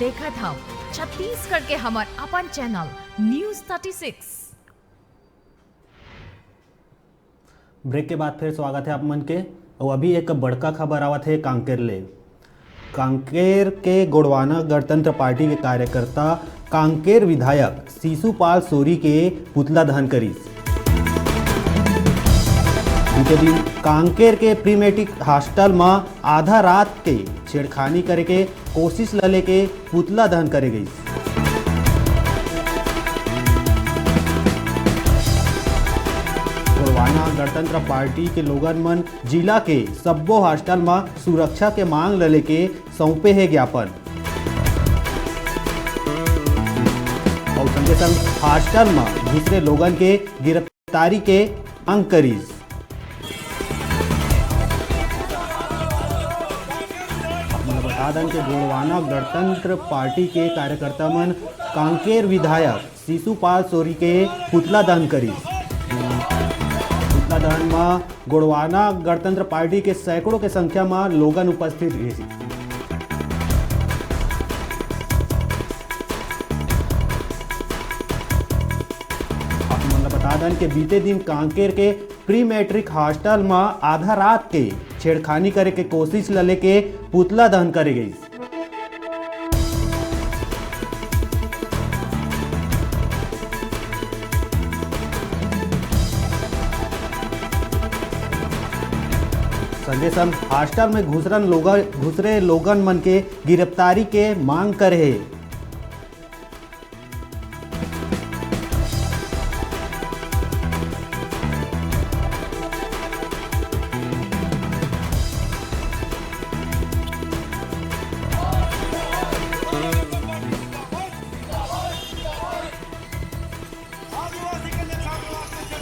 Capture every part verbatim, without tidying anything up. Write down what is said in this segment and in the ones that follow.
देखत हव छत्तीसगढ़ के हमर अपन channel news thirty six. Break के बाद फिर स्वागत है आप मन के। अउ अभी एक बड़का खबर आवत है कांकेर ले। कांकेर के गोंडवाना गणतंत्र पार्टी के कार्यकर्ता कांकेर विधायक शिशुपाल सोरी के पुतला दहन करिस। बीते दिन कांकेर के प्री मैट्रिक हॉस्टल म आधा रात के छेड़खानी करे के कोशिश ल लेके पुतला दहन करे गइस। गोंडवाना गणतंत्र पार्टी के लोगन मन जिला के सब्बो हॉस्टल म सुरक्षा के मांग ल लेके सौंपे हे ज्ञापन। अउ संगे संग हॉस्टल म घुसरे लोगन के गिरफ्तारी के मांग करिस। आप मन ल बता दन कि गोंडवाना गणतंत्र पार्टी के कार्यकर्ता मन कांकेर विधायक शिशुपाल सोरी के पुतला दहन करिस। पुतला दहन म गोंडवाना गणतंत्र पार्टी के सैकड़ों के संख्या म लोगन उपस्थित रहिस। आप मन ल बता दन कि बीते दिन कांकेर के प्री मैट्रिक हॉस्टल म आधा रात के छेड़खानी करे के कोशिश ल लेके पुतला दहन करे गइस। संगे संग हॉस्टल में घुसरन लोगन, घुसरे लोगन मन के गिरफ्तारी के मांग करे हे।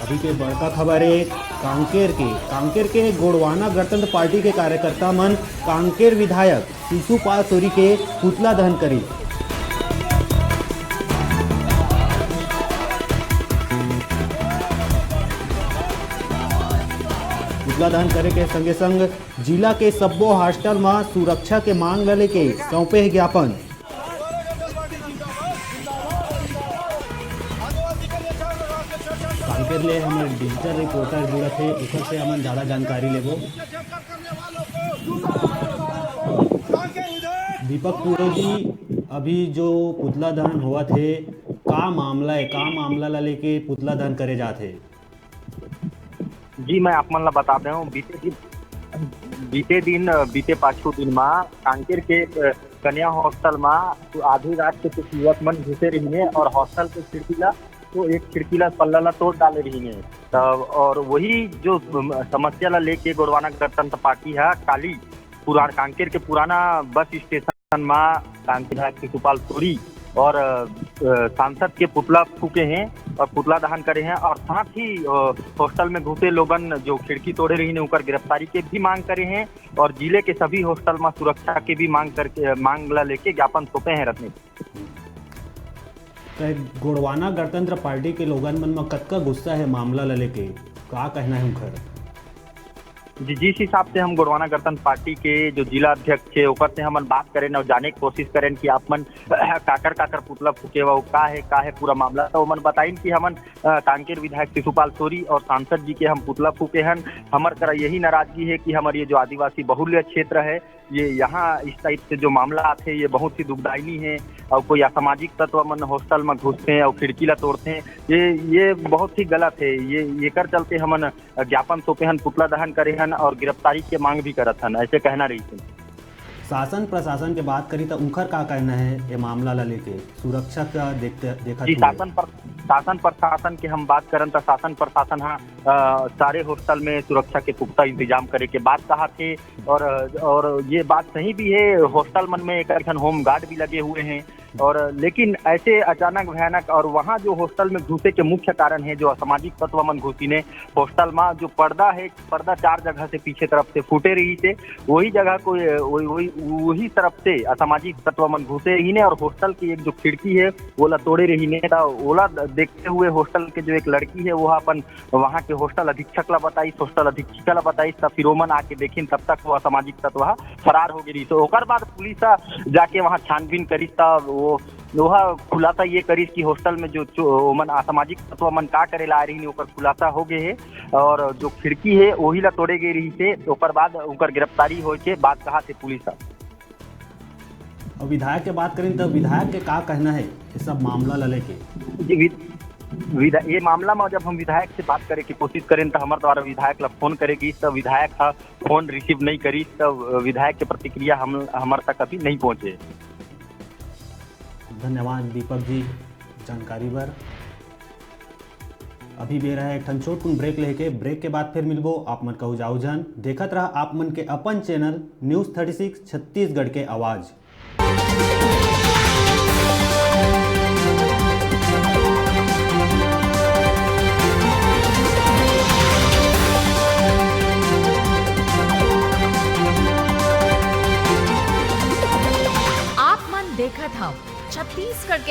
अभी के बड़का खबर है कांकेर के। कांकेर के गोंडवाना गणतंत्र पार्टी के कार्यकर्ता मन कांकेर विधायक शिशुपाल सोरी के पुतला दहन करिस। पुतला दहन करे के संगे संग जिला के सब्बो हॉस्टल म सुरक्षा के मांग ल लेके सौंपे हे ज्ञापन। कांकेर ले हमर डिजिटल रिपोर्टर जुड़त हे, ओकर से हमन ज्यादा जानकारी लेबो। दीपक पुरो जी, अभी जो पुतला दहन होवत हे, का मामला है, का मामला ला लेके पुतला दहन करे जात हे? जी, मैं आप मन ला बता देहूँ, बीते दिन, बीते दिन, अ, बीते पाछू दिन मा कांकेर के, अ, कन्या हॉस्टल मा आधी रात के कुछ युवक मन घुसे रहिने और हॉस्टल के खिड़की ला, तो एक खिड़की ला, पल्ला ला तोड़ डाले रहिने। तब और वही जो, अम, समस्या ला लेके गोंडवाना गणतंत्र पार्टी हा काली पुरान कांकेर के पुराना बस स्टेशन मा कांकेर विधायक शिशुपाल सोरी और, अ, अ, सांसद के पुतला फूके हैं और पुतला दहन करे हैं और साथ ही, अ, हॉस्टल में घुसे लोगन जो खिड़की तोड़े रहिने, उनकर गिरफ्तारी के भी मांग करे हैं और जिले के सभी हॉस्टल मा सुरक्षा के भी मांग करके, मांग ला लेके ज्ञापन सौंपे हैं रत्नेश। कहे, गोंडवाना गणतंत्र पार्टी के लोगन मन म कतका गुस्सा हे मामला ल लेके, का कहना हे उंखर? जी, जिस हिसाब से हम गोंडवाना गणतंत्र पार्टी के जो जिला अध्यक्ष हे, ओकर से हमन बात करेन और जाने के कोशिश करेन कि आप मन काकर काकर पुतला फूके हव, का हे, का हे पूरा मामला, तो ओमन बताइन कि हमन, अ, कांकेर विधायक शिशुपाल सोरी और सांसद जी के हम पुतला फूके हन। हमर करा यही नाराजगी हे कि हमर ये जो आदिवासी बहुल्य क्षेत्र हे, ये यहाँ इस टाइप से जो मामला आथे, ये बहुत ही दुखदायिनी हे। और कोई असामाजिक तत्व मन हॉस्टल में घुसथे और खिड़की ला तोड़थे, ये, ये बहुत ही गलत हे। ये, एकर चलते हमन ज्ञापन सौंपे हन, पुतला दहन करे हन और गिरफ्तारी के मांग भी करत हन, ऐसे कहना रहिस हे। शासन प्रशासन के बात करी त उंखर का कहना हे ये मामला ला लेके, सुरक्षा का देखते, देखत जी, हुए? शासन पर, शासन प्रशासन के हम बात करन त शासन प्रशासन हा, अ, सारे हॉस्टल में सुरक्षा के पुख्ता इंतजाम करे के बात कहा थे और, और ये बात सही भी हे। हॉस्टल मन में एक, एक ठन होम गार्ड भी लगे हुए हैं और लेकिन ऐसे अचानक भयानक, और वहाँ जो हॉस्टल में घुसे के मुख्य कारण है, जो असामाजिक तत्व मन घुसिन हे हॉस्टल में, जो पर्दा है, पर्दा चार जगह से पीछे तरफ से फूटे रहिस हे, वही जगह को, वही, वही, वही तरफ से असामाजिक तत्व मन घुसे रहिन हे और हॉस्टल की एक जो खिड़की है, ओला तोड़े रहिन हे। त ओला देखते हुए हॉस्टल के जो एक लड़की है, वो अपन वहाँ के हॉस्टल अधीक्षक ला बताइस, हॉस्टल अधीक्षिका ला बताइस, त फिर ओमन आके देखिन, तब तक वो असामाजिक तत्व ह फरार हो गे रहिस। ओकर बाद पुलिस ह जाके वहाँ छानबीन करिस, त वो, ओहा खुलासा ये करिस कि हॉस्टल में जो चो-, ओमन असामाजिक तत्व मन का करे ला आए रहिन, ओकर खुलासा हो गे हे और जो खिड़की है, ओही ला तोड़े गे रहिस हे। ओकर बाद उनकर गिरफ्तारी होय के बात कहा थे पुलिस ह। अब विधायक के बात करें, तो विधायक के का कहना है ये सब मामला ला लेके? जी, वि-, विधा-, ये मामला में जब हम विधायक से बात करे की कोशिश करें, तो हमारे द्वारा विधायक ला फोन करे गिस, तो विधायक ह फोन रिसीव नहीं करिस, तो विधायक के प्रतिक्रिया हम, हमारे तक अभी नहीं पहुंचे। धन्यवाद दीपक जी जानकारी बर। अभी बेरा है एक ठन छोटकुन ब्रेक लेके, ब्रेक के बाद फिर मिलबो। आप मन कहू जाओ झन, देखत रहा आप मन के अपन channel news thirty six Chhattisgarh के आवाज़। आप मन देखत हव छत्तीसगढ़ के